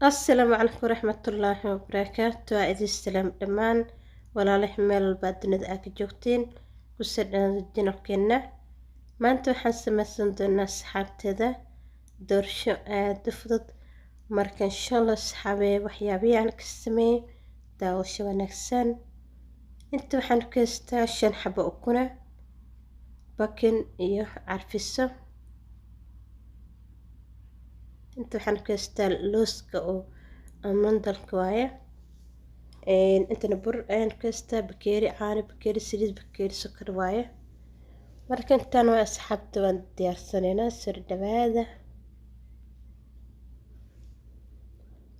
Asalaamu calaykum waraxmatullaahi wabarakaatu. Waa idin salaam dhammaan walaalaha meel walba dunida aad ka joogteen. Kusoo dhawaada channelkeena. Maanta waxaan sameysan doonaa, asxaabteeda, doorsho aada u fudud. Marka insha Allah, asxaabee, waxyaabihii aan ka sameeyey, daawasho wanaagsan. Inta waxaan ku haystaa 5 xabo ukuna, baking iyo carfiso. Inta waxaan ku haystaa looska oo mandalka waaye. Intana bur ayaan ku haystaa, bakeeri caano, bakeeri saliid, bakeeri sokor waaye. Marka intaan waa, asxaabta, waan diyaarsanaynaa. Soo dhawaada.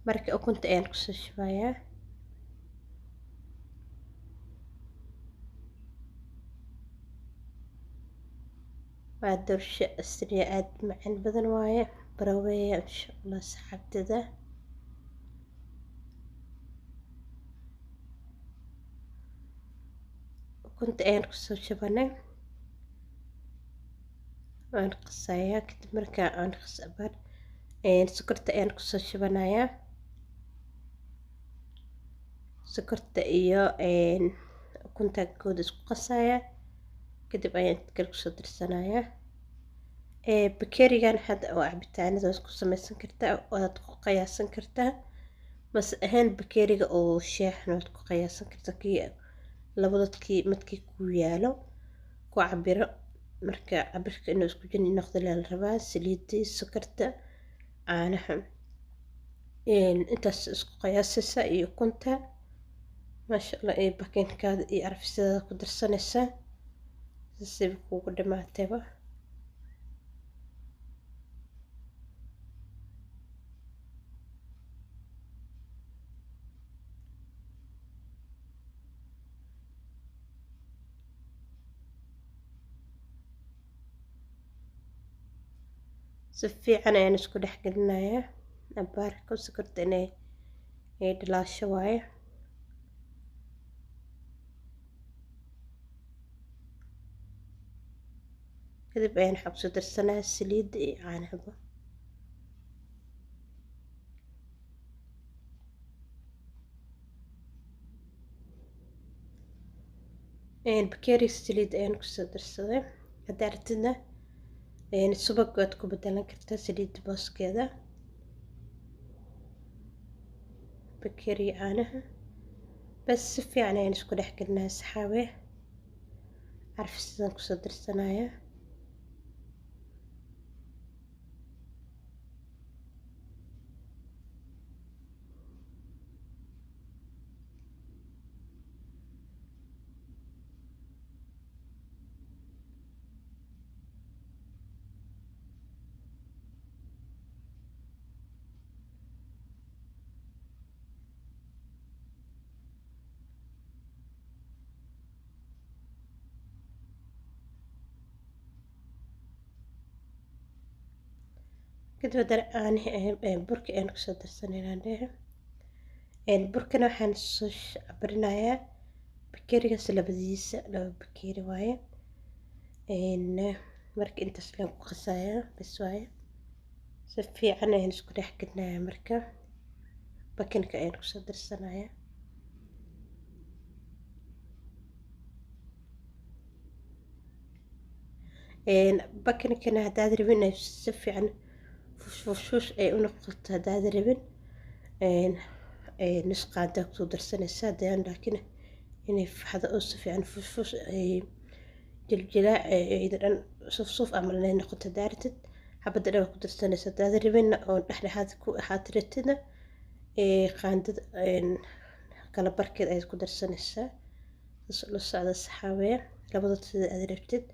Marka ukunta ayaan kusoo shubayaa. Waa doorsho asriya, aada macaan badan waaye. Baraweeya insha Allah, asxaabtada. Ukunta ayaan kusoo shubanay, waan qasayaa. Kadib markaa aan qasabar, sokorta ayaan kusoo shubanayaa. Sokorta iyo ukunta gooda isku qasayaa, kadib ayaan inta kale kusoo darsanayaa. Bakeerigan hadda oo cabitaanada waad ku sameysan kartaa, waad ku qiyaasan kartaa, mase ahaan bakeeriga oo shaaxna waad ku qiyaasan kartaa. Kii labadadkii midkii ku yaalo ku cabiro. Marka cabirka inuu isku jin noqdo la rabaa. Saliidii, sokorta, caanaha, intaas isku qiyaasaysa iyo ukunta, maasha Allah, iyo bakingkaada iyo carfisadaada ku darsanaysaa, siba kuugu dhamaatayba. Si fiican ayaan isku dhex gelinayaa abaarka. Sokorta inay ay dhalaasho waaye. Kadib ayaan waxaa kusoo darsanayaa saliidda iyo caanahaba. Bakeeriga saliid ayaan kusoo darsaday. Haddaa rabtidna subag waad ku bedelan kartaa saliidda booskeeda. Bakeeriga caanaha bas si fiican ayaan isku dhex gelinayaa, saxaabe. Carfisadaan kusoo darsanayaa. Kadib haddana caanihi, burka ayaan kusoo darsanaynaa dhehe. Burkana waxaan soo cabrinayaa bakeerigaas labadiisa, 2 bakeeri waaye. Marka intaas laan ku qasayaa bas waaye. Si fiican ayaan isku dhex gelinayaa. Marka bakingka ayaan kusoo darsanayaa. Bakingkana haddaad rabin inay si fiican fushfush ay u noqoto, haddaad rabin, nus qaada kusoo darsanaysaa. Haddaan laakiin inay faxdo oo si fiican fushfush ay jiljilaac iyada dhan suuf suuf camal inay noqoto haddaa rabtid, xabadda dhan waa ku darsanaysaa. Haddaad rabinna oo dhexdhexaad ku ahaat rabtidna, qaandada kala barkeed ayaad ku darsanaysaa. Saas la socda, saxaabeya, labada sida aad rabtid.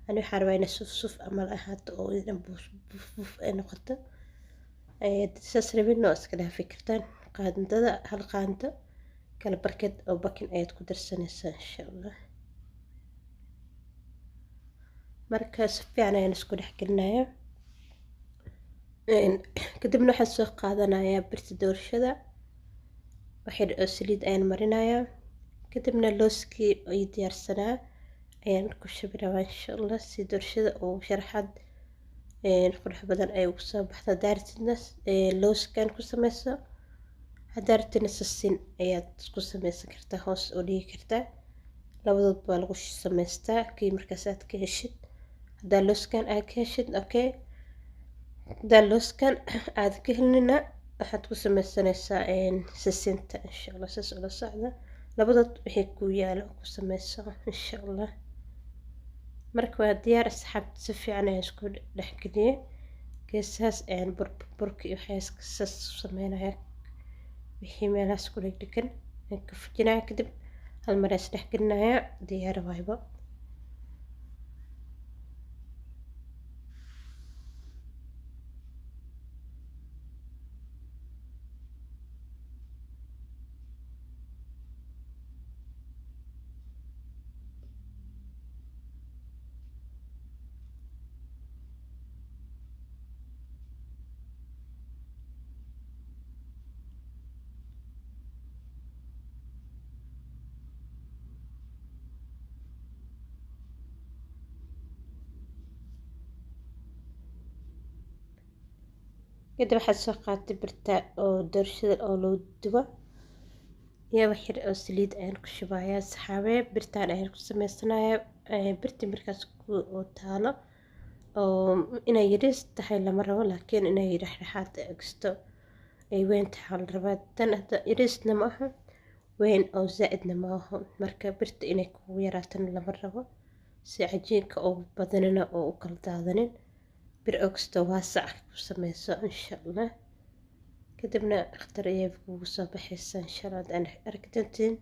Ani waxaan rabaa inay suuf suuf camal ahaato oo iyada dhan buuf buuf ay noqoto. Saas rabin waa iska dhaafi kartaan. Qaandada, hal qaando kala barkeed oo baking ayaad ku darsanaysaa insha Allah. Marka si fiican ayaan isku dhex gelinayaa. Kadibna waxaan soo qaadanayaa birta doorshada, waxyar oo saliid ayaan marinayaa. Kadibna looskii ii diyaarsanaa ayaan ku shubi rabaa insha Allah, si doorshada oo sharaxaad qurux badan ay ugu soo baxdo. Daartidna looskan ku sameyso. Haddaa rabtidna sisin ayaad isku sameysan kartaa, hoos oo dhigi kartaa. Labadood baa lagu samaystaa kii markaas aad ka heshid. Haddaa looskan aad ka heshid, okay. Haddaa looskan aad ka helnina, waxaad ku sameysanaysaa sisinta, insha Allah. Saas ula socda, labadood wixii ku yaalo ku sameyso, insha Allah. Marka waa diyaar, asxaabta. Si fiican ayaan isku dhexgeliyey geesahaas ayaan burburka iyo waxyaas saas u sameynaya, wixii meelahaas ku dhegdhegan ayaan ka fujinaya. Kadib hal mar ayaan isdhexgelinaya, diyaar waayba. Kadib waxaad soo qaatay birta oo doorshada oo loo dubo iyo wax yar oo saliid ayaan ku shubayaa, saxaabe. Birtaan ayaan ku sameysanayaa. Birtii markaas ku oo taalo oo inay yariis tahay lama rabo, laakiin inay dhexdhexaad egsto ay weyn tahay la rabaa. Tan hadda yariisna ma aha, weyn oo zaa'idna ma aho. Marka birta inay kugu yaraatana lama rabo, si cajiinka ugu badanina oo u kala daadanin. Bir ogsto waasac ku sameyso, insha Allah. Kadibna khatar ayay kugu soo baxaysaa, insha Allah, aad arki doontiin.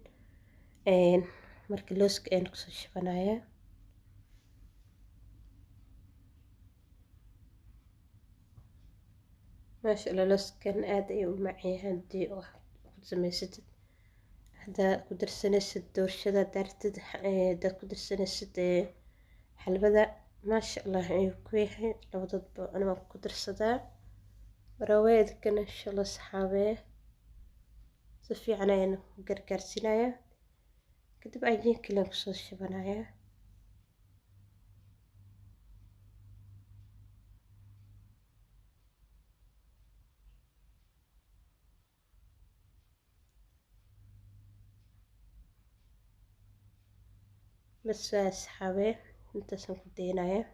Marka looska ayaan kusoo shubanayaa. Maasha Allah, looskan aad ayuu u macaan yahay haddii oo ku samaysatid. Haddaa ku darsanaysid doorshada daartid, haddaad ku darsanaysid xalwada, maasha Allah ayuu ku yahay. Labadoodba ani waan ku darsadaa baraweedkana, insha Allah. Saxaabee, si fiican ayaan u gargaarsiinayaa. Kadib cajiinka laan kusoo shubanayaa. Bas waa, asxaabee, intaasaan ku daynayaa.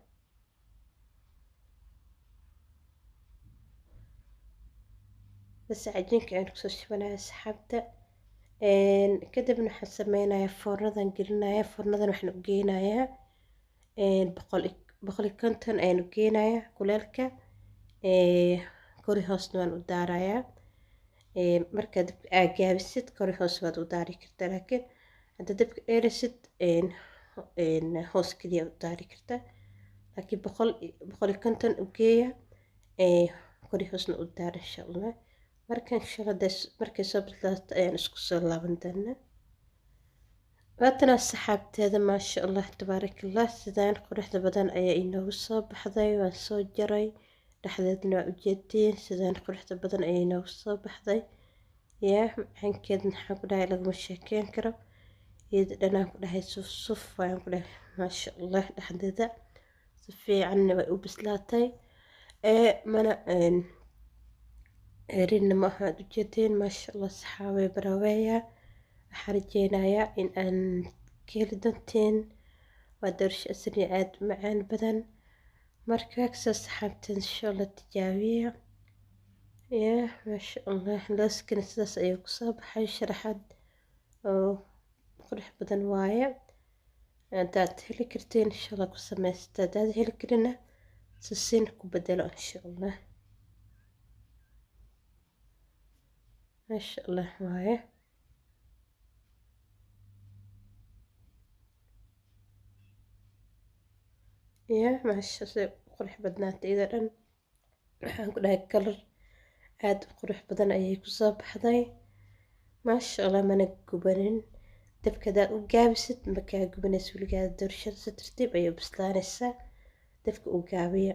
Bas cajiinka ayaan kusoo shubanaya, asxaabta. Kadibna waxaan sameynayaa foornadan gelinayaa. Foornadan waxaan u geynayaa 150 ayaan u geynayaa kuleelka. Kori hoosna waan u daarayaa. Markaa dabka aa gaabisid, kori hoos waad u daari kartaa, laakiin hadda dabka dheerisid, hoos keliya u daari kartaa. Laakiin 150 u geeya, kori hoosna u daar, insha Allah. Marka insha Allah markay soo bislaato ayaan isku soo laaban doonaa. Waatana, saxaabteeda, maasha Allah, tabaarakallah. Sidaan quruxda badan ayaa inoogu soo baxday. Waan soo jaray, dhexdeedna waa ujeediin. Sidaan quruxda badan ayaa inoogu soo baxday. Yaa macaankeed, maxaan ku dhahay, laguma sheekeyn karo. Iyada dhanaan ku dhahay suf suf waan ku dhahay, maasha Allah. Dhexdeeda si fiicanna way u bislaatay, mana erinna ma aha, aad ujeedeen. Maasha Allah, saxaabay, baraweeya. Waxaan rajeynayaa in aan ka heli doonteen. Waa doorsho asri aada u macaan badan. Marka kasoo, saxaabteen, insha Allah tijaabiya. Ya maasha Allah, looskana sidaas ayuu kusoo baxay, sharaxaad oo qurux badan waaye. Haddaad heli karteen, insha Allah, ku sameysta. Haddaad heli karina, sisin ku bedelo, insha Allah. Maasha Allah waaye. Ya maasha, siday u qurux badnaatay iyada dhan, waxaan ku dhahay kalar aada u qurux badan ayay kusoo baxday, maasha Allah. Mana gubanin. Dabka hadaad u gaabisid, ma kaa gubanaysa weligaada doorshada. Si tartiib ayay u bislaanaysaa. Dabka u gaabiya.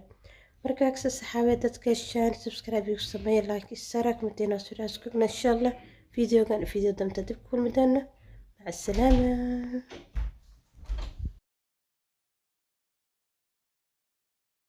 Marka agsa, saxaabee, dadka heshaan, subscribe igu sameeya, like isara, commentina suraas kugna, insha Allah. Videogan video damta dib ku kulmi doona. Maca asalaama.